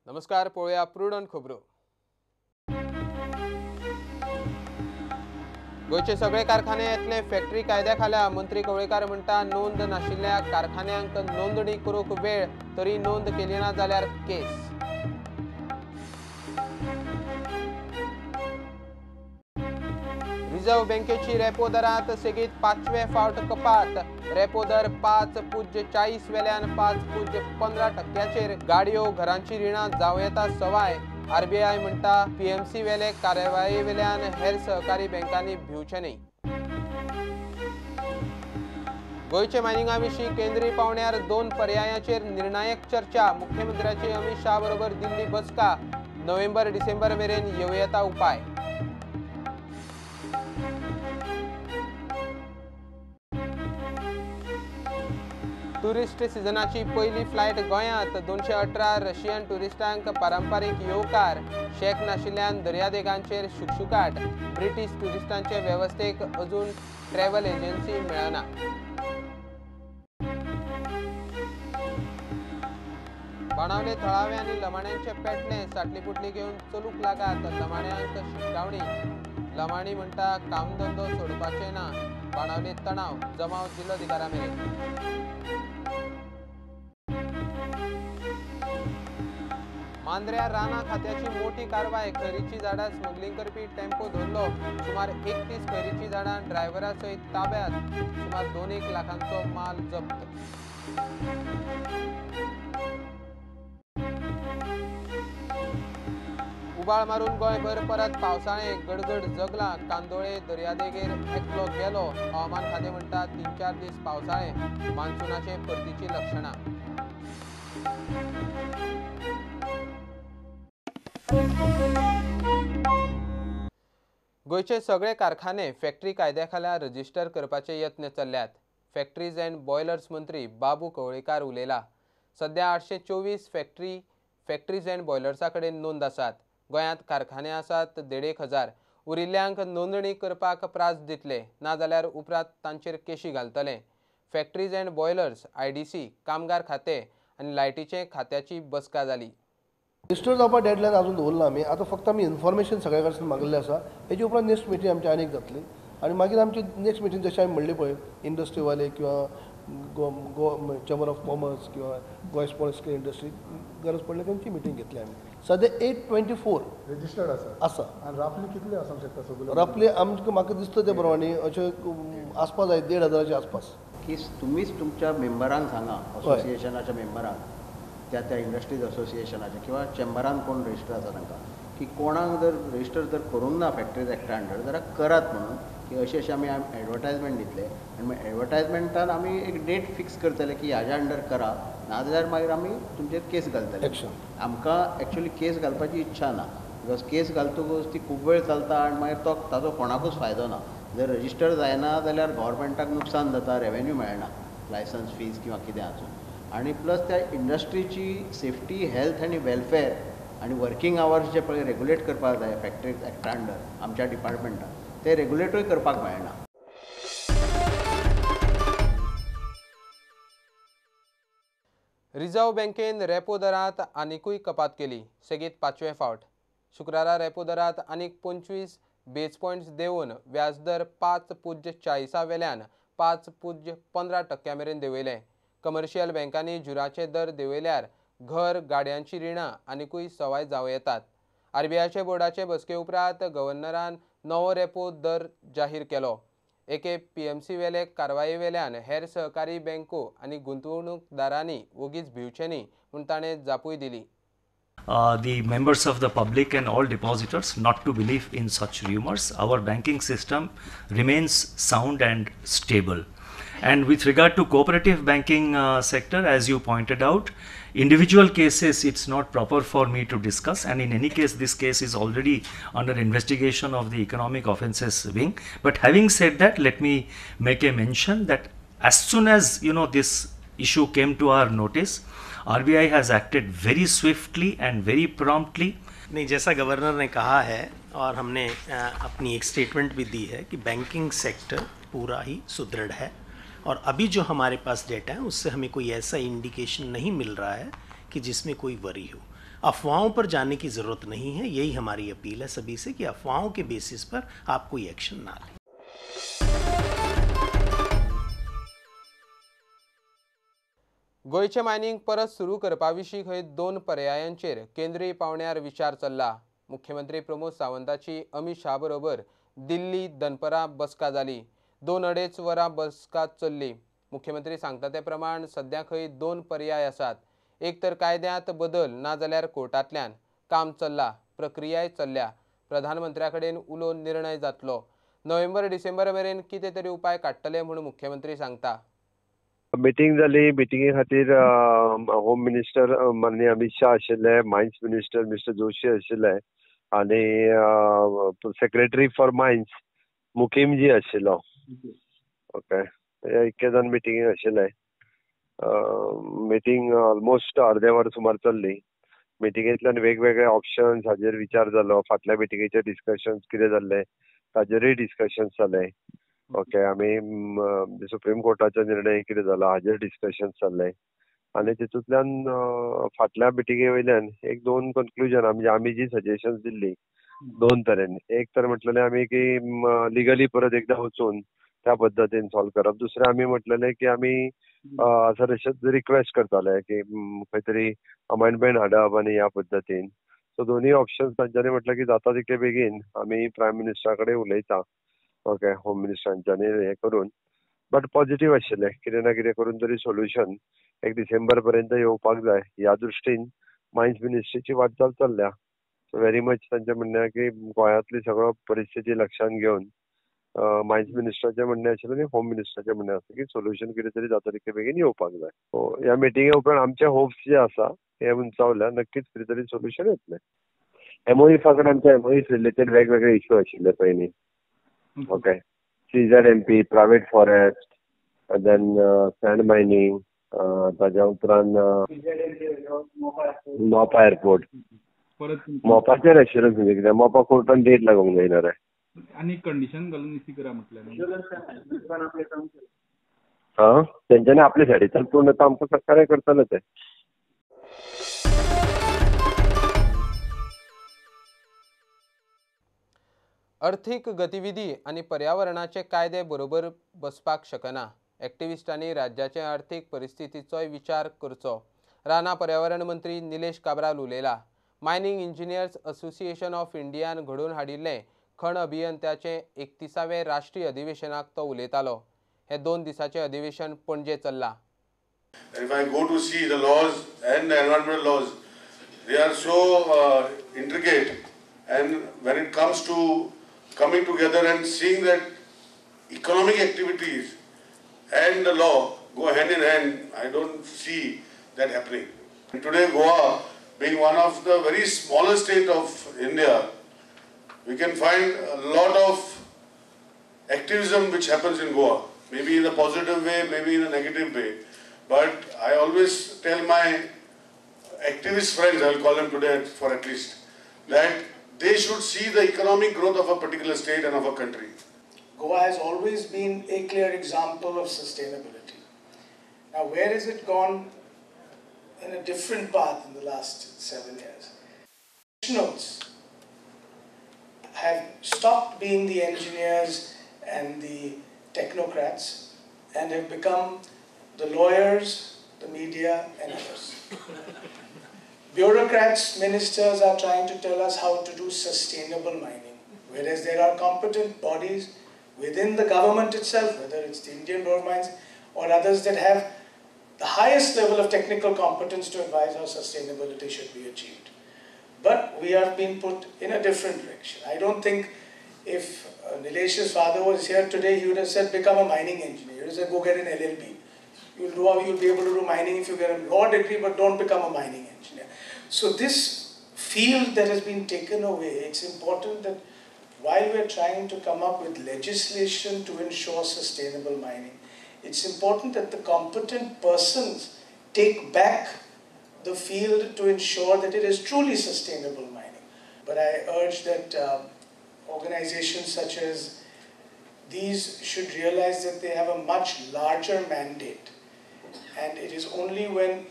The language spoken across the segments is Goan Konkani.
नमस्कार, पळोवया प्रुडंट खबरो. गोंयचे सगळे कारखाने येतले फॅक्टरी कायद्या खाला. मंत्री कवळेकार म्हणटा नोंद नाशिल्ल्या कारखान्यांक नोंदणी करूंक वेळ, तरी नोंद केली ना जाल्यार केस. रिझर्व्ह बँकेची रेपो दरात सेगीत पांचवे फावट कपात. रेपो दर 5.40 वेल्यान 5.15%. गाडयो घरांची रिणां जावं येता सवाय. आरबीआय म्हणटा पीएमसी वेले कारवाये वेल्यान हेर सहकारी बँकांनी भिवचें न्हय. गोंयचे मायनिंगा विशीं केंद्रीय पावंड्यार 2 पर्यायांचेर निर्णायक चर्चा. मुख्यमंत्र्याची अमित शाह बरोबर दिल्ली बसका. नोव्हेंबर डिसेंबर मेरेन येवं येता उपाय. टुरिस्ट सिजनाची पयली फ्लायट गोंयांत. 218 रशियन टुरिस्टांक पारंपारीक येवकार. शेक नाशिल्ल्यान दर्यादेगांचेर शुकशुकाट. ब्रिटीश टुरिस्टांचे वेवस्थेक अजून ट्रॅव्हल एजन्सी मेळना. बाणावले थळावे आनी लमाण्यांचे पेटणे साटली पुटली घेवन चलूंक लागात. लमाण्यांक शिटकावणी. लमाणी म्हणटा कामधंदो सोडपाचे ना. बाणावले तणाव, जमाव जिल्लोधिकाऱ्या मेरेन. मांद्र्या रानां खात्याची मोठी कारवाय. खैरीची झाडां स्मगलिंग करपी टेम्पो धरलो. सुमार 31 खैरीची झाडां ड्रायव्हरा सयत ताब्यात. सुमार 2 लाखांचो माल जप्त. उबाळ मारून गोंयभर परत पावसाळे. गडगड जगला. कांदोळे दर्यादेगेर एकलो गेलो. हवामान खातें म्हणटा 3-4 दीस पावसाळे. मान्सूनाचे परतीची लक्षणां. गोंयचे सगळे कारखाने फॅक्टरी कायद्या खाला रजिस्टर करपाचे यत्न चल्ल्यात. फॅक्टरीज अँड बॉयलर्स मंत्री बाबू कवळेकार उलयला. सध्या 824 फॅक्टरीज अँड बॉयलर्सा कडेन नोंद आसात. गोंयांत कारखाने आसात 1,500. उरिल्ल्यांक नोंदणी करपाक प्रास दितले, नाजाल्यार उपरांत तांचेर केशी घालतले. फॅक्टरीज अँड बॉयलर्स, IDC, कामगार खातें आनी लायटीचे खात्याची बसका जाली. रजिस्टर जावपा डेडलायन अजून दवरला आमी. आतां फक्त आमी इन्फॉर्मेशन सगळ्या कडसून मागिल्लें आसा. हेजे उपरांत नेक्स्ट मिटींग आमची आनीक जातली आनी मागीर आमची नेक्स्ट मिटींग जशें आमी म्हणली पळय इंडस्ट्रीवाले किंवा गो चेंबर ऑफ कॉमर्स किंवा गोंय स्मॉल स्केल इंडस्ट्री गरज पडली तेंची मिटींग घेतली आमी. सद्या 824 रजिस्टर्ड आसा आसा. आनी रफली कितले आसूंक शकता सगळे? रफली आमकां म्हाका दिसता ते प्रमाणे अशें आसपा जाय 1,500 आसपास. की तुमीच तुमच्या मेंबरांक सांगा, असोसिएशनाच्या मेंबरांक, त्या त्या इंडस्ट्रीज असोसिएशनाच्या किंवा चेंबरान कोण रजिस्टर आसा तांकां, की कोणाक जर रजिस्टर जर करूंक ना फॅक्टरीज एक्टा अंडर जाल्यार करात म्हणून, की अशें अशें आमी एडवर्टायजमेंट दितले आनी मागीर एडवर्टायजमेंटान आमी एक डेट फिक्स करतले की ह्याच्या अंडर करा, नाजाल्यार मागीर आमी तुमचेर केस घालतले. आमकां एक्चुअली केस घालपाची इच्छा ना, because केस घालतकूच ती खूब वेळ चलता आनी मागीर तो ताजो कोणाकूच फायदो ना. जर रजिस्टर जायना जाल्यार गव्हर्मेंटाक नुकसान जाता, रेवेन्यू मेळना, लायसन्स फीज किंवा कितें आसूं. आनी प्लस त्या इंडस्ट्रीची सेफ्टी, हेल्थ आनी वेलफेअर आनी वर्किंग आवर्स जे पळय रेगुलेट करपाक जाय फॅक्टरीज एक्टा अंडर आमच्या डिपार्टमेंटान, ते रेगुलेटूय करपाक मेळना. रिझर्व्ह बँकेन रेपो दरांत आनिकूय कपात केली, सेगीत पांचवे फावट. शुक्रारा रेपो दरांत आनीक 25 बेस पॉयंट्स देंवोवन व्याजदर 5.40 वेल्यान 5.15% मेरेन देंवयलें. कमर्शियल बँकांनी जुराचे दर देंवयल्यार घर, गाडयांची रिणां आनिकूय सवाय जावं येतात. आरबीआयचे बोर्डाचे बसके उपरांत गव्हर्नरान नवो रेपो दर जाहीर केलो. एके पीएमसी वेले कारवाये वेल्यान हेर सहकारी बँको आनी गुंतवणूकदारांनी वोगीच भिवचें न्ही म्हूण ताणें जापूय दिली. The members of the public and all depositors not to believe in such rumors. Our banking system remains sound and stable. And with regard to cooperative banking sector, as you pointed out, individual cases it's not proper for me to discuss, and in any case this case is already under investigation of the Economic Offences Wing. But having said that, let me make a mention that as soon as this issue came to our notice, RBI has acted very swiftly and very promptly. नहीं, जैसा गवर्नर ने कहा है और हमने अपनी एक स्टेटमेंट भी दी है कि बैंकिंग सेक्टर पूरा ही सुदृढ़ है और अभी जो हमारे पास डेटा है उससे हमें कोई ऐसा इंडिकेशन नहीं मिल रहा है कि जिसमें कोई वरी हो। अफवाहों पर जाने की ज़रूरत नहीं है। यही हमारी अपील है सभी से कि अफवाहों के बेसिस पर आप कोई एक्शन ना लें। गोंयचें मायनिंग परत सुरू करपा विशीं खंय दोन पर्यायांचेर केंद्रीय पावंड्यार विचार चल्ला। मुख्यमंत्री प्रमोद सावंताची अमित शाह बरोबर दिल्ली दनपरां बसका जाली। 2-2.5 वरां बसका चल्ली। मुख्यमंत्री सांगता ते प्रमाण सद्या खंय दोन पर्याय आसात। एक तर कायद्यांत बदल ना जाल्यार कोर्टांतल्यान काम चल्ला, प्रक्रियाय चल्ल्या। प्रधानमंत्र्या कडेन उलोवन निर्णय जातलो। नोव्हेंबर डिसेंबर मेरेन कितें तरी उपाय काडटले म्हूण मुख्यमंत्री सांगता। मिटींग जाली। मिटिंगे खातीर होम मिनिस्टर माननीय अमित शाह आशिल्ले, मायन्स मिनिस्टर मिस्टर जोशी आशिल्ले आनी सेक्रेटरी फॉर मायन्स मुकीमजी आशिल्लो। ओके, हे इतके जाण मिटिंगेक आशिल्ले। मिटींग ऑलमोस्ट अर्दे वर सुमार चल्ली। मिटिंगेंतल्यान वेगवेगळे ऑप्शन्स हाजेर विचार जालो। फाटल्या मिटिंगेचे डिस्कशन्स कितें जाल्ले ताजेरूय डिस्कशन्स जाले। ओके, आमी सुप्रीम कोर्टाचो निर्णय कितें जाला हाजेर डिस्कशन्स जाल्ले आनी तितूंतल्यान फाटल्या मिटिंगे वयल्यान एक दोन कन्क्लुजन आमी जी सजेशन्स दिल्ली दोन तरेन। एक तर म्हटलेलें आमी की लिगली परत एकदां वचून त्या पद्दतीन सॉल्व करप। दुसरें आमी म्हटलेलें की आमी सर रिक्वेस्ट करताले की खंय तरी अमेंडमेंट हाडप आनी ह्या पद्दतीन। सो दोनूय ऑप्शन्स तांच्यांनी म्हटलें की जाता तितले बेगीन आमी प्रायम मिनिस्टरा कडेन उलयता, ओके, होम मिनिस्टरांच्यांनी हें करून। बट पॉझिटिव्ह आशिल्लें, कितें ना कितें करून तरी सोल्युशन एक डिसेंबर पर्यंत येवपाक जाय ह्या दृश्टीन मायन्स मिनिस्ट्रीची वाटचाल चल्ल्या। सो व्हेरी मच तांचें म्हणणें की गोंयांतली सगळो परिस्थिती लक्षांत घेवन मायन्स मिनिस्टराचें म्हणणें आशिल्लें आनी होम मिनिस्टराचें म्हणणें आसा की सोल्युशन कितें तरी जाता तितके बेगीन येवपाक जाय। सो ह्या मिटिंगे उपरांत आमचे होप्स जे आसा हे उंचावल्या, नक्कीच कितें तरी सोल्युशन येतलें। एमओईफा कडेन आमचे एमओईफ रिलेटेड वेगवेगळे इश्यू आशिल्ले पयलीं। Okay, CZMP, private forest, then sand mining, ताज्या उपरांत मोपा एअरपोर्ट। मोपाचेर एश्युरन्स म्हणजे कितें, मोपा कोर्टान डेट लागूंक जायना रे आनी कंडिशन घालून इसी करा म्हटलें। हां, तेंच्यांनी आपले सायडीच्यान पूर्ण आमकां सहकार्य करतले ते। अर्थीक गतिविधी आनी पर्यावरणाचे कायदे बरोबर बसपाक शकना। एक्टिविस्टांनी राज्याचे आर्थीक परिस्थितीचोय विचार करचो। रानां पर्यावरण मंत्री निलेश काब्राल उलयला। मायनिंग इंजिनियर्स असोसिएशन ऑफ इंडियान घडोवन हाडिल्लें खण अभियंत्याचें 31वें राष्ट्रीय अधिवेशनाक तो उलयतालो। हे 2 दिसाचें अधिवेशन पणजे चल्लां। If I go to see the laws and the environmental laws, they are so intricate, and when it comes to coming together and seeing that economic activities and the law go hand in hand, I don't see that happening. And today Goa, being one of the very smallest state of India, we can find a lot of activism which happens in Goa, maybe in a positive way, maybe in a negative way. But I always tell my activist friends, I will call them today for at least, that they should see the economic growth of a particular state and of a country. Goa has always been a clear example of sustainability. Now, where has it gone in a different path in the last 7 years? Professionals have stopped being the engineers and the technocrats and have become the lawyers, the media, and others. Bureaucrats, ministers are trying to tell us how to do sustainable mining, whereas there are competent bodies within the government itself, whether it's the Indian Bureau of Mines or others that have the highest level of technical competence to advise how sustainability should be achieved. But we have been put in a different direction. I don't think if Nilesh's father was here today, he would have said, become a mining engineer. He would have said, go get an LLB. You'll be able to do mining if you get a law degree, but don't become a mining engineer. So this field that has been taken away, it's important that while we're trying to come up with legislation to ensure sustainable mining, it's important that the competent persons take back the field to ensure that it is truly sustainable mining. But I urge that organizations such as these should realize that they have a much larger mandate. And it is only when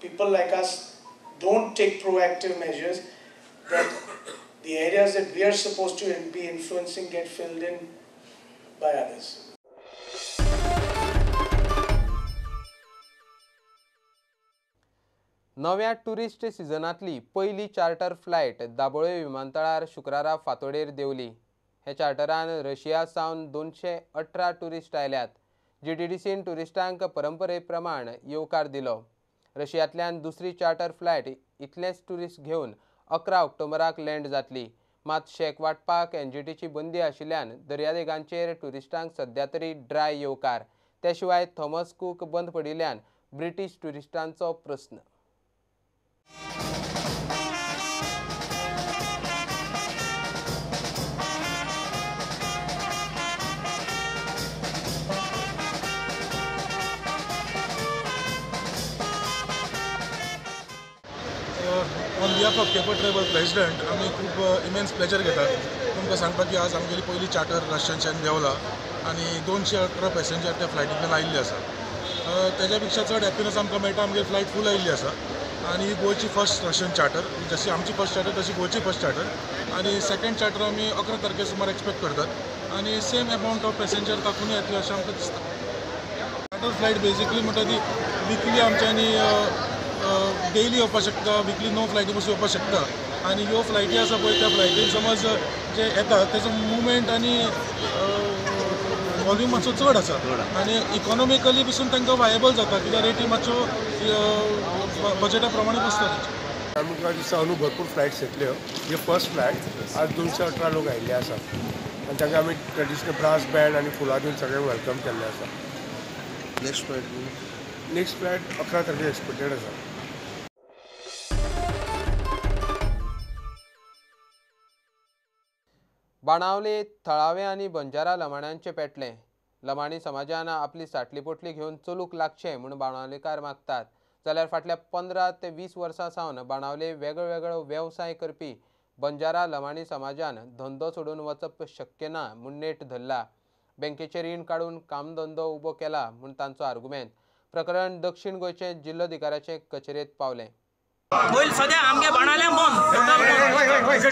people like us don't take proactive measures, that the areas that we are supposed to be influencing get filled in by others. नव्या टुरिस्ट सिजनांतली पयली चार्टर फ्लायट दाबोळे विमानतळार शुक्रारा फांतोडेर देंवली. हे चार्टरान रशिया सावन 218 टुरिस्ट आयल्यात. जीटीडीसीन टुरिस्टांक परंपरे प्रमाण येवकार दिलो. रशियांतल्यान दुसरी चार्टर फ्लायट इतलेच टुरिस्ट घेवन 11 ऑक्टोबराक लँड जातली. मात शेक वांटपाक एनजीटीची बंदी आशिल्ल्यान दर्यादेगांचेर टुरिस्टांक सद्या तरी ड्राय येवकार. ते शिवाय थॉमस कूक बंद पडिल्ल्यान ब्रिटीश टुरिस्टांचो प्रस्न. On behalf of Quepem travel president आमी खूब इमेन्स प्लेजर घेतात तुमकां सांगपाक की आज आमगेली पयली चार्टर रशियनच्यान देंवला आनी 218 पॅसेंजर त्या फ्लायटींतल्यान आयिल्ले आसा. तेज्या पेक्षा चड हॅप्पिनस आमकां मेळटा आमगेली फ्लायट फूल आयिल्ली आसा आनी ही गोंयची फर्स्ट रशियन चार्टर, जशी आमची फर्स्ट चार्टर तशी गोंयची फर्स्ट चार्टर आनी सेकंड चार्टर आमी 11 तारखे सुमार एक्सपेक्ट करतात आनी सेम अमावंट ऑफ पॅसेंजर तातूंत येतले अशें आमकां दिसता. चार्टर फ्लायट बेजिकली म्हणटा ती विकली आमच्यांनी डेली येवपाक शकता, विकली 9 फ्लायटी पसून येवपाक शकता आनी ह्यो फ्लायटी आसा पळय त्या फ्लायटीन समज जे येता तेजो मुवमेंट आनी वॉल्यूम मातसो चड आसा आनी इकॉनॉमिकली पसून तांकां वायबल जाता कित्याक रेटी मातश्यो बजेटा प्रमाणे बसता. आमकां दिसता अंदू भरपूर फ्लायट्स येतल्यो. ही फर्स्ट फ्लायट आज 218 लोक आयिल्ले आसा आनी तांकां आमी ट्रेडिशनल ब्रास बँड आनी फुलां दिवन सगळें welcome केल्लें आसा. नेक्स्ट फ्लायट 11 तारखेर एक्सपेक्टेड आसा. बाणावले थळावे आनी बंजारा लमाण्यांचे पेटलें. लमाणी समाजान आपली साटली पोटली घेवन चलूंक लागचें म्हूण बाणावलेकार मागतात. जाल्यार फाटल्या 15 ते 20 वर्सां सावन बाणावले वेगळो वेवसाय करपी बंजारा लमाणी समाजान धंदो सोडून वचप शक्य ना म्हूण नेट धरला. बँकेचें रीण काडून कामधंदो उबो केला म्हूण तांचो आर्गुमेंत. प्रकरण दक्षिण गोंयचे जिल्लोधिकाऱ्याचे कचेरेंत पावलें. पयल सद्या आमगे बाणावले बंद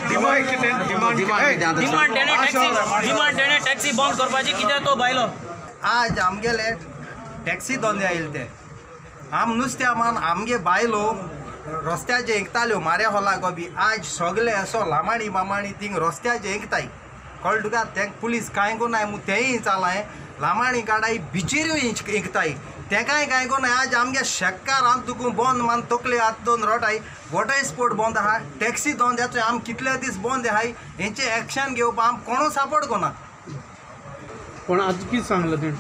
डिमांड तेणे टॅक्सी बंद करपाची कित्याक तो भायलो. आज आमगेले टॅक्सी धंदे आयले ते आम नुस्त्या मान आमगे बायलो रस्त्याचे इंकताल्यो माऱ्या होलाक बी आज सगळे असो लामाणी बामाणी थिंग रस्त्याचे इंकताय कळ्ळें तुका. तेंक पुलीस कांय कोनाय मू तेंय चालाय लामाणी काडाय बिचीरूय इंकताय तेकाय कांय कोनाय. आज आमगे शेतकार आम तुका बंद मान तकले हात दोन रोटाय वॉटर स्पोर्ट बंद आहा टॅक्सी धंद्याचो आम कितले दीस बंद आहाय हेंचे एक्शन घेवपाक आम कोणूच सपोर्ट कोना. पण आज कितें सांगलां तें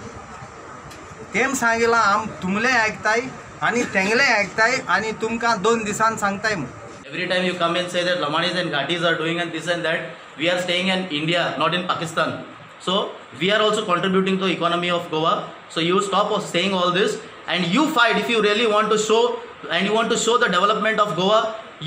तेम सांगिलां आम तुमले आयकताय आनी तेंगले आयकताय आनी तुमकां 2 दिसान सांगताय. Every time you come and say that Lamanis and Ghatis are doing and this and that, we are staying in India, not in Pakistan. So we are also contributing to the economy of Goa. So you stop saying all this and you fight if you really want to show and you want to show the development of Goa.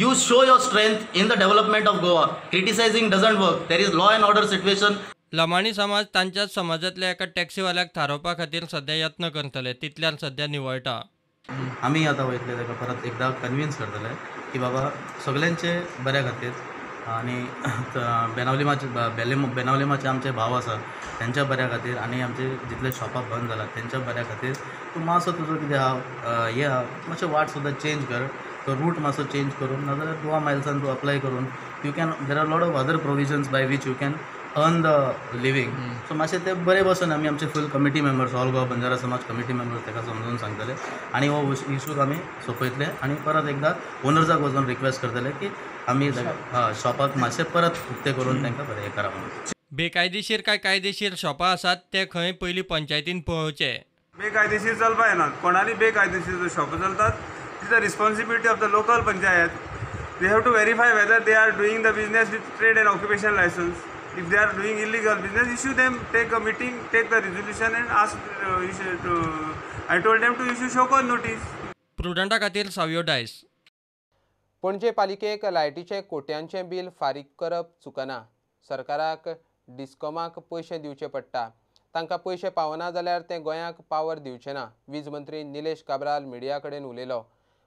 You show your strength in the development of Goa. Criticizing doesn't work. There is law and order situation. Lamani समाज तांच्याच समाजांतल्या एका टॅक्सीवाल्याक थारोवपा खातीर सध्या यत्न करतले तितल्यान सध्या निवळटा. आमी आतां वयतले ताका परत एकदां कन्विन्स करतले की बाबा सगल्यांचे बऱ्या खातीर आनी बेनावलीमाचे बेनावलीमाचे आमचे भाव आसा तेंच्या बऱ्या खातीर आनी आमचे जितले शॉपां बंद जाला तेंच्या बऱ्या खातीर तूं मातसो तुजो कितें आहा हें आहा मातशें वाट सुद्दां चेंज कर, तो रूट मातसो चेंज करून नाजाल्यार गोवा मायल्सान तूं अप्लाय करून you can there are lot of other provisions by which you can earn the living. So मातशें ते बरें बसून आमी आमचे full committee members all Goa Banjara Samaj committee members ताका समजून सांगतले आनी हो इशूक आमी सोंपयतले आनी परत एकदां ओनर्साक वचून रिक्वेस्ट करतले की आमी शॉपाक मातशें परत उक्तें करून तांकां बरें हें करा म्हणून. बेकायदेशीर काय कायदेशीर शॉपां आसात ते खंय पयलीं पंचायतीन पळोवचे. बेकायदेशीर चलपा येना, कोणाली बेकायदेशीर शॉपां चलतात it is the responsibility of the local panchayat. They have to verify whether they are doing the business with trade and occupation license. If they are doing illegal business, issue them, take a meeting, take the resolution and ask, I told them to issue show cause notice. प्रुडंटा खातीर सावियो डायस. पणजे पालिकेक लायटीचे कोट्यांचे बिल फारीक करप चुकना. सरकाराक डिस्कॉमाक पयशे दिवचे पडटा. तांकां पयशे पावना जाल्यार ते गोंयाक पावर दिवचे ना. वीज मंत्री निलेश काब्राल मिडिया कडेन उलयलो.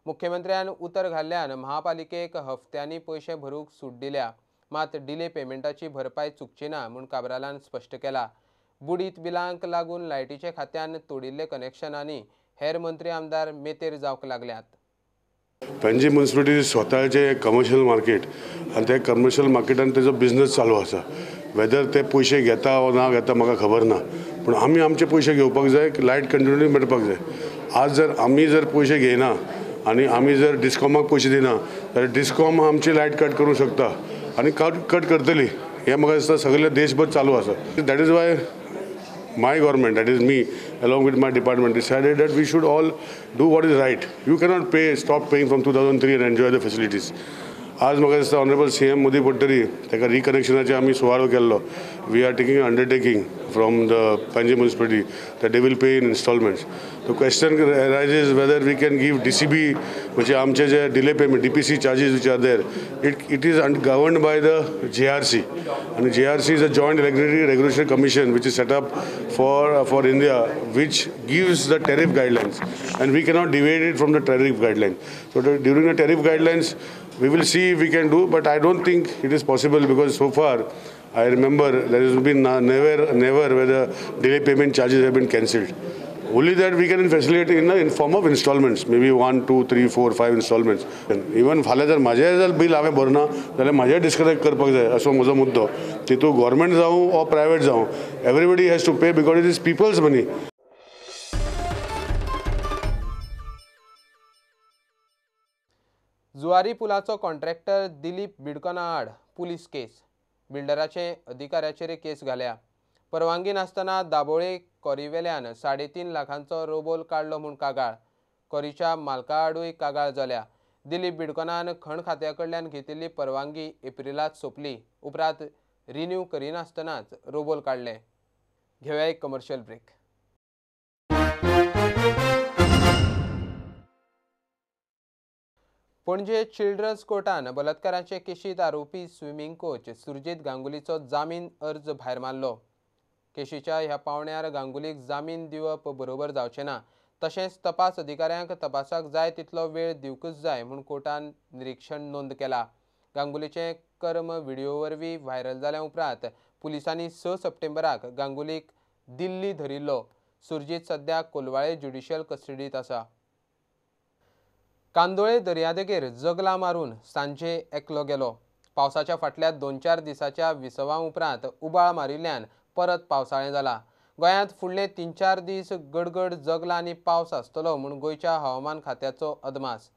मुख्यमंत्र्यान उतर घाल्ल्यान महापालिकेक हफ्त्यांनी पयशे भरूंक सूट दिल्या, मात डिले पेमेंटाची भरपाय चुकची ना म्हूण काब्रालान स्पश्ट केला। बुडीत बिलांक लागून लायटीचे खात्यान तोडिल्ले कनेक्शनांनी हेर मंत्री आमदार मेतेर जावंक लागल्यात। पणजी म्युनिसिपालिटी स्वताचे कमर्शियल मार्केट आनी त्या कमर्शियल मार्केटान तेजो बिजनस चालू आसा। वेदर ते पयशे घेता वा ना घेता म्हाका खबर ना, पूण आमी आमचे पयशे घेवपाक जाय, लायट कंटिन्यू मेळपाक जाय। आज जर आमी जर पयशे घेयना आनी आमी जर डिस्कॉमाक पयशे दिना जाल्यार डिस्कॉम आमची लायट कट करूंक शकता आनी कट करतली। हें म्हाका दिसता सगळे देशभर चालू आसा। That is why my government, that is me, along with my department, decided that we should all do what is right. You cannot pay, stop paying from 2003 and enjoy the facilities. आज म्हाका दिसता ऑनरेबल सीएम मोदी पडटरी ताका रिकनेक्शनाचे आमी सुवाळो केल्लो। We are taking undertaking from the Panaji municipality that they will pay in installments. The question arises whether we can give DCB म्हणजे आमचे जे delay payment DPC charges which are there, it is governed by the JRC आनी JRC is a joint regulatory commission which is set up for India, which gives the tariff guidelines and we cannot deviate it from the tariff guideline. So during the tariff guidelines we will see if we can do, but I don't think it is possible because so far I remember there has been never whether delay payment charges have been cancelled. Only that we can facilitate in form of installments, maybe 1, 2, 3, 4, 5 installments. Even फाल्यां जर म्हाजें जर बील हांवें भरना जाल्यार म्हाजें डिस्कनेक्ट करपाक जाय असो म्हजो मुद्दो। तितूंत गव्हर्मेंट जावं वा प्रायवेट जावं, everybody has to pay because it is people's money. Zuari पुलाचो कॉन्ट्रॅक्टर दिलीप बिडकना आड पुलीस केस, बिल्डराचे अधिकाऱ्याचेर केस घाल्या। परवानगी नासतना दाबोळे कोरीवेल्यान 3.5 लाखांचो रोबोल काडलो म्हूण कागाळ, कोरीच्या मालका आडूय कागाळ जाल्या। दिलीप बिडकनान खण खात्या कडल्यान घेतिल्ली परवानगी एप्रिलांत सोंपली, उपरांत रिन्यू करिनासतनाच रोबोल काडले। घेवया एक कमर्शियल ब्रेक। पणजे चिल्ड्रन्स कोर्टान बलात्काराचे केशीत आरोपी स्विमींग कोच सुरजीत गांगुलीचो जामीन अर्ज भायर मारलो। केशीच्या ह्या पावण्यार गांगुलीक जामीन दिवप बरोबर जावचें ना, तशेंच तपास अधिकाऱ्यांक तपासाक जाय तितलो वेळ दिवंकूच जाय म्हूण कोर्टान निरीक्षण नोंद केला। गांगुलीचें कर्म व्हिडिओ वरवीं व्हायरल जाल्या उपरांत पुलिसांनी 6 सप्टेंबराक गांगुलीक दिल्ली धरिल्लो। सुरजीत सद्या कोलवाळे ज्युडिशियल कस्टडींत आसा। कांदोळे दर्यादेगेर जगला मारून सांजे एकलो गेलो। पावसाच्या फाटल्या 2-4 दिसाच्या विसवा उपरांत उबाळ मारिल्ल्यान परत पावसाळें जाला। गोंयांत फुडले 3-4 दीस गडगड जगला आनी पावस आसतलो म्हूण गोंयच्या हवामान खात्याचो अदमास।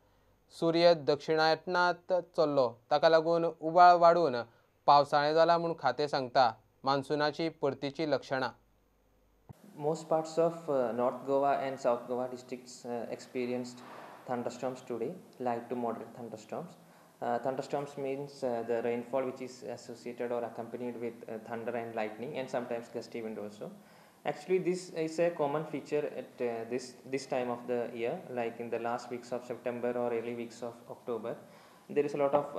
सूर्य दक्षिणायनांत चल्लो, ताका लागून उबाळ वाडून पावसाळें जाला म्हूण खातें सांगता। मान्सूनाची परतीची लक्षणां। Most parts of North Goa and South Goa districts experienced thunderstorms today, light to moderate thunderstorms. Thunderstorms means the rainfall which is associated or accompanied with thunder and lightning and sometimes gusty wind also. Actually, this is a common feature at this time of the year, like in the last weeks of September or early weeks of October. There is a lot of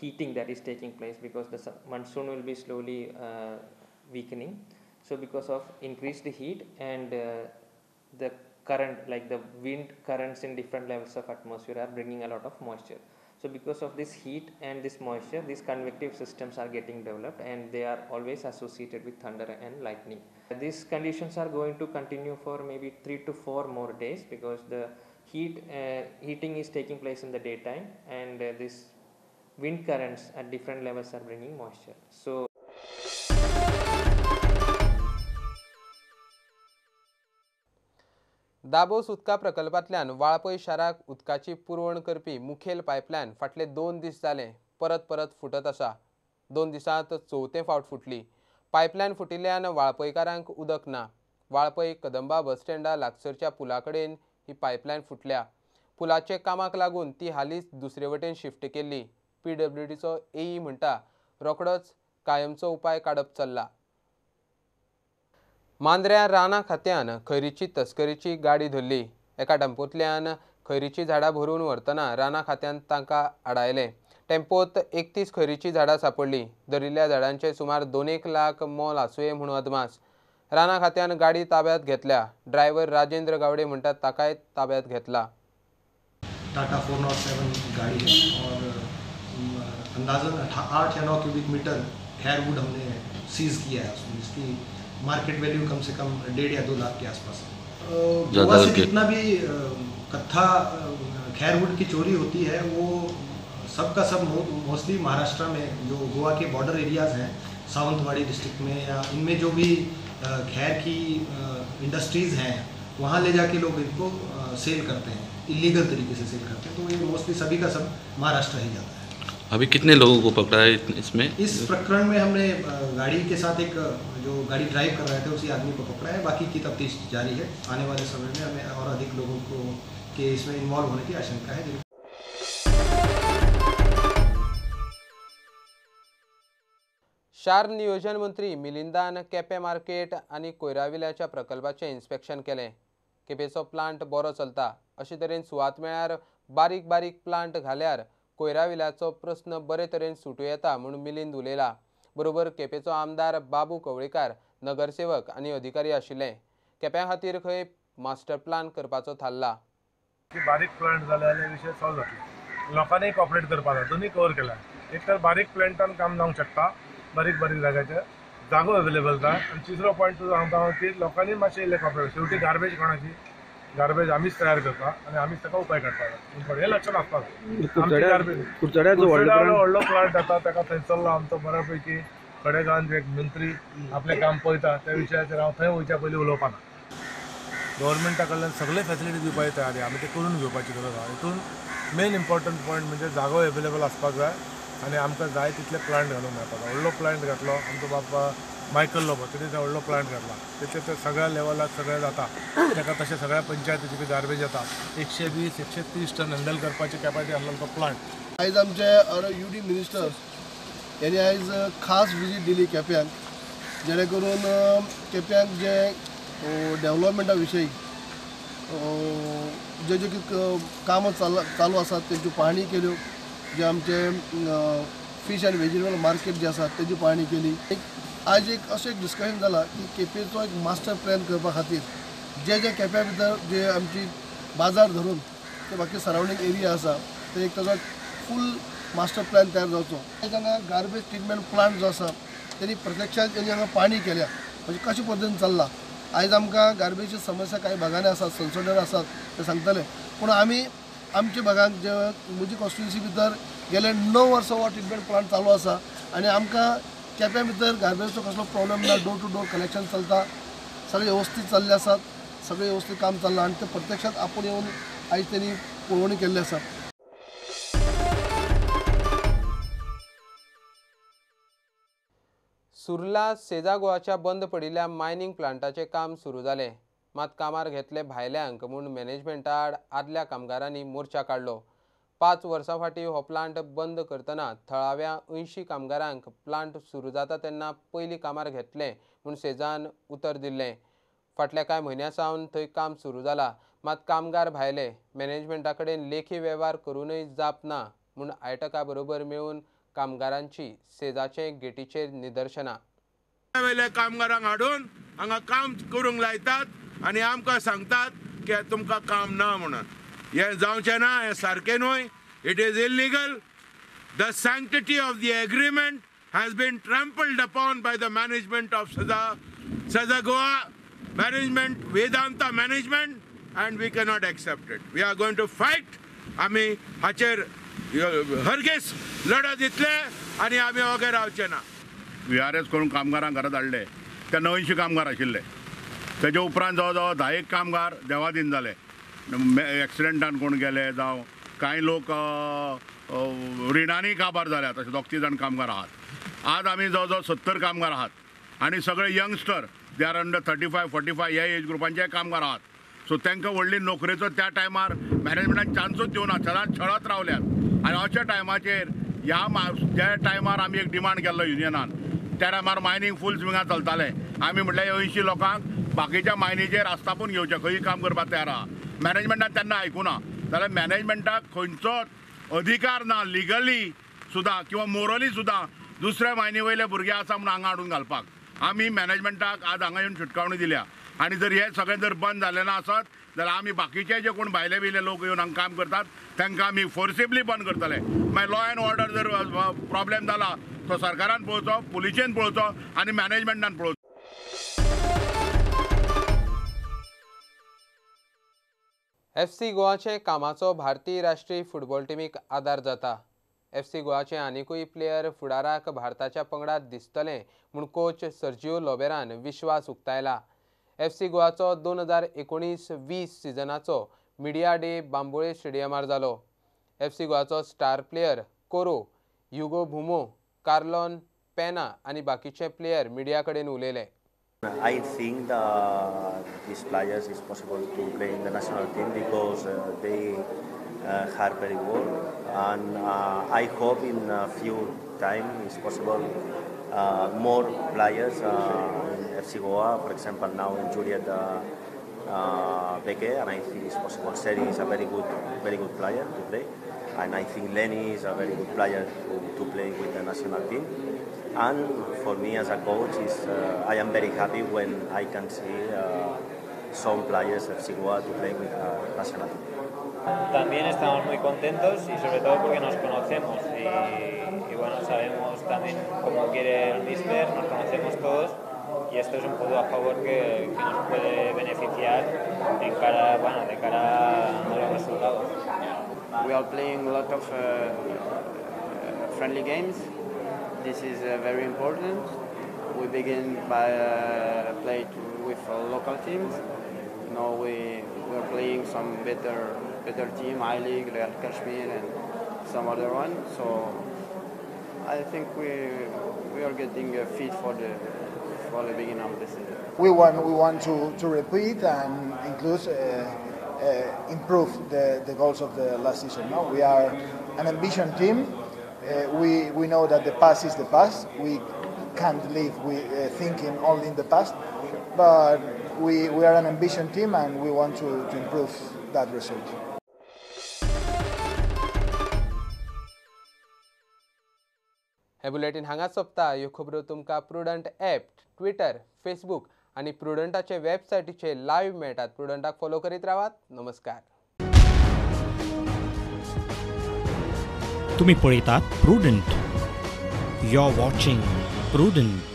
heating that is taking place because the monsoon will be slowly weakening. So because of increased heat and the current, like the wind currents in different levels of atmosphere are bringing a lot of moisture. So because of this heat and this moisture, these convective systems are getting developed and they are always associated with thunder and lightning. These conditions are going to continue for maybe 3 to 4 more days because the heating is taking place in the daytime and this wind currents at different levels are bringing moisture. So Dabos उदका प्रकल्पांतल्यान वाळपय शाराक उदकाची पुरवण करपी मुखेल पायपलायन फाटले 2 दीस जाले परत परत फुटत आसा। 2 दिसांत चवथे फावट फुटली। पायपलायन फुटिल्ल्यान वाळपयकारांक उदक ना। वाळपय कदंबा बस स्टँडा लागसरच्या पुला कडेन ही पायपलायन फुटल्या। पुलाचे कामाक लागून ती हालींच दुसरे वटेन शिफ्ट केल्ली। पीडब्ल्यूडीचो एई म्हणटा रोखडोच कायमचो उपाय काडप चल्ला। मांद्र्या रानां खात्यान खैरीची तस्करीची गाडी धरली। एका टेम्पोंतल्यान खैरीची झाडां भरून व्हरतना रानां खात्यान तांकां आडायले। टेम्पोत 31 खैरीची झाडां सांपडली। धरिल्ल्या झाडांचे सुमार 2 लाख मोल आसुये म्हूण अदमास। रानां खात्यान गाडी ताब्यात घेतल्या। ड्रायव्हर राजेंद्र गावडे म्हणटात ताकाय ताब्यात घेतला। टाटा 407 गाड़ी है और अंदाजन 8 या 9 क्यूबिक मीटर खैरवुड हमने सीज़ किया है उसमें, जिसकी मार्केट वैल्यू कम से कम 1.5 या 2 लाख के आसपास है। गोवा से जितना भी कत्था खैरवुड की चोरी होती है वो सब का सब मोस्टली महाराष्ट्र में जो गोवा के बॉर्डर एरियाज़ हैं, सावंतवाड़ी डिस्ट्रिक्ट में या इनमें जो भी खैर की इंडस्ट्रीज़ हैं वहाँ ले जाके लोग इनको सेल करते हैं, इलीगल तरीके से सेल करते हैं। तो ये मोस्टली सभी का सब महाराष्ट्र ही जाता है। अभी कितने लोगों को पकड़ा है इसमें? इस प्रकरण में हमने गाड़ी के साथ एक जो गाड़ी ड्राइव कर रहे थे उसी आदमी को पकड़ा है, बाकी की तफ्तीश जारी है। आने वाले समय में हमें और अधिक लोगों को के इसमें इन्वॉल्व होने की आशंका है। शार नियोजन मंत्री मिलिंदान केपें मार्केट आनी कोयराविल्याच्या प्रकल्पाचें इन्स्पेक्शन केलें। केपेंचो प्लांट बरो चलता अशे तरेन सुवात मेळ्यार बारीक बारीक प्लांट घाल्यार कोयराविल्याचो प्रस्न बरे तरेन सुटूं येता म्हूण मिलिंद उलयला। बरोबर केपेंचो आमदार बाबू कवळेकार, नगरसेवक आनी अधिकारी आशिल्ले। केप्यां खातीर खंय मास्टर प्लान करपाचो थारला। बारीक प्लांट जाले जाल्यार विशय सॉल्व जातलो, लोकांनी कॉपरेट करपाक जाय। दोनूय कवर केला, एक तर बारीक प्लांटान काम जावंक शकता, बारीक बारीक जाग्याचेर जागो अवेलेबल जाय, आनी तिसरो पॉयंट तुजो सांगता की लोकांनी मातशें इल्लें कॉपरेट। शेवटी गार्बेज कोणाची, गार्बेज आमीच तयार करता आनी आमीच ताका उपाय काडपाक जाय, हें लक्षात आसपाक जाय। व्हडलो प्लांट जाता ताका थंयसरलो आमचो बऱ्या पैकी खडे गांवांत एक मंत्री आपलें काम पळयता, त्या विशयाचेर हांव थंय वयच्या पयलीं उलोवपाना। गव्हर्मेंटा कडल्यान सगळे फॅसिलिटी दिवपाची तयारी आमी ते करून घेवपाची गरज आसा। हितून मेन इम्पॉर्टंट पॉयंट म्हणजे जागो अवेलेबल आसपाक जाय आनी आमकां जाय तितले प्लांट घालूंक मेळपाक जाय। व्हडलो प्लांट घातलो आमचो बाबा मायकल लोबो, तेणी थंय व्हडलो प्लांट घातला, तेचे ते सगळ्या लेवलाक सगळें जाता, ताका तशें सगळ्या पंचायतीची गार्बेज येता। 120 130 टन हँडल करपाची कॅपॅसिटी आसलेलो तो प्लांट। आयज आमचे यू डी मिनिस्टर यांनी आयज खास विजीट दिली केप्यांक, जेणे करून केप्यांक जे डेव्हलपमेंटा विशयी जे जे कितें कामां चालू आसात तेंच्यो पाहणी केल्यो, जे आमचे फीश आनी वेजिटेबल मार्केट जे आसा तेजी पाहणी केली। एक आयज एक अशें एक डिस्कशन जाला की केपेंचो एक मास्टर प्लॅन करपा खातीर जे जे केप्या भितर जे आमची बाजार धरून ते बाकी सरावंडींग एरिया आसा ते एक ताजो फूल मास्टर प्लॅन तयार जावचो। हांगा गार्बेज ट्रिटमेंट प्लांट जो आसा तेणी प्रत्यक्षात तेणी हांगा पाहणी केल्या, म्हणजे कशे पद्दतीन चल्ला। आयज आमकां गार्बेजची समस्या कांय भागांनी आसात, संसदेर आसात ते सांगतले, पूण आमी आमच्या भागांत जे म्हजी कॉन्स्टिट्युन्सी भितर गेले 9 वर्सां हो ट्रिटमेंट प्लांट चालू आसा आनी आमकां केप्यां भितर गार्बेजचो कसलो प्रॉब्लम ना, डोर टू डोर कलेक्शन चलता, सगळें वेवस्थीत चल्लें आसात, सगळें वेवस्थीत काम चल्लां आनी तें प्रत्यक्षात आपूण येवन आयज तेणी पळोवणी केल्ली आसा। सुर्ला सेजा गोवाच्या बंद पडिल्ल्या मायनिंग प्लांटाचें काम सुरू जालें, मात कामार घेतले भायल्यांक म्हूण मॅनेजमेंटा आड आदल्या कामगारांनी मोर्चा काडलो। 5 वर्सां फाटीं हो प्लांट बंद करतना थळाव्या 80 कामगारांक प्लांट सुरू जाता तेन्ना पयलीं कामार घेतले म्हूण सेजान उतर दिल्लें। फाटल्या कांय म्हयन्यां सावन थंय काम सुरू जालां, मात कामगार भायले मॅनेजमेंटा कडेन लेखी वेव्हार करूनय जाप ना म्हूण आयटका बरोबर मेळून कामगारांची सेजाचे गेटीचेर निदर्शनां। वेले कामगारांक हाडून हांगा काम करूंक लायतात आनी आमकां सांगतात की तुमकां काम ना म्हणून। हें जावचें ना, हें सारकें न्हय। It is illegal. The sanctity of the agreement has been trampled upon by the management of Seza Goa management, Vedanta management, and we cannot accept it. We are going to fight. आमी हाचेर हरगेस लढत दितले आनी आमी वगैरे रावचे ना। We R S करून कामगारांक घरा धाडले, ते 89 कामगार आशिल्ले। तेजे उपरांत जवळ जवळ 10 कामगार देवाधीन जाले, एक्सिडेंटान कोण गेले जावं कांय लोक रिणांनी काबार जाल्यात, अशे 2-3 जाण कामगार आहात। आज आमी जवळ जवळ 70 कामगार आहात आनी सगळे youngster, they are under 35 45 ह्या एज ग्रुपांचे कामगार आहात। सो तांकां व्हडली नोकरेचो त्या टायमार मॅनेजमेंटान चान्सूच दिवना, सदांच छळत रावल्यात। आनी अशा टायमाचेर ह्या ज्या टायमार आमी एक डिमांड केल्लो युनियनान, त्या टायमार मायनींग फूल स्विंगान चलतालें। आमी म्हटल्यार 80 लोकांक बाकीच्या मायनीचेर आस्थापून घेवचें, खंय काम करपाक तयार आहा। मॅनेजमेंटान तेन्ना आयकुना जाल्यार मॅनेजमेंटाक खंयचोच अधिकार ना लिगली सुद्दां किंवा मोरली सुद्दां दुसऱ्या मायनी वयले भुरगे आसा म्हणून हांगा हाडून घालपाक। आमी मॅनेजमेंटाक आज हांगा येवन शिटकावणी दिल्या आनी जर हे सगळें जर बंद जालें ना आसत जाल्यार आमी बाकीचे जे कोण भायले बियले लोक येवन हांगा काम करतात तांकां आमी फोर्सिबली बंद करतले. मागीर लॉ एंड ऑर्डर जर प्रॉब्लेम जाला तो सरकारान पळोवचो, पुलिशेन पळोवचो आनी मॅनेजमेंटान पळोवचो. एफ सी गोवाचे कामाचो भारतीय राष्ट्रीय फुटबॉल टिमीक आदार जाता. एफ सी गोवाचे आनिकूय प्लेयर फुडाराक भारताच्या पंगडात दिसतले म्हूण कोच सर्जिओ लोबेरान विश्वास उक्तायला. एफ सी गोवाचो 2019-20 सिजनाचो मिडिया डे बांबोळे स्टेडियमार जालो. एफ सी गोवाचो स्टार प्लेयर कोरो, युगो भुमो, कार्लोन पेना आनी बाकीचे प्लेयर मिडिया कडेन उलयले. I think that these players is possible to play in the national team because they are very well, and I hope in a few time is possible more players in FC Goa, for example now in Juliet Beke, and I think it's possible. Seri is a very good player to play, and I think Lenny is a very good player to play with the national team. And for me as a coach, is I am very happy when I can see some players of FC Goa to play with the national team. También estamos muy contentos y sobre todo porque nos conocemos y bueno, sabemos también cómo quiere el míster, nos conocemos todos y esto es un punto a favor que nos puede beneficiar en cara, bueno, de cara a los resultados. We are playing a lot of friendly games. This is very important. We begin by play with local teams. Now we are playing some better team, I League, Real Kashmir, and some other one. So I think we are getting a fit for the beginning of the season. We want to repeat and include improve the goals of the last season. No, we are an ambition team. We know that the past is the past. We can't live with thinking only in the past, but we are an ambition team and we want to improve that result. हे बुलेटीन हांगाच सोंपता. ह्यो खबरो तुमकां प्रुडंट ॲप, ट्विटर, फेसबूक आनी प्रुडंटाचे वेबसायटीचेर लायव्ह मेळटात. प्रुडंटाक फॉलो करीत रावात. नमस्कार. तुम्ही पळयतात Prudent. You are watching Prudent.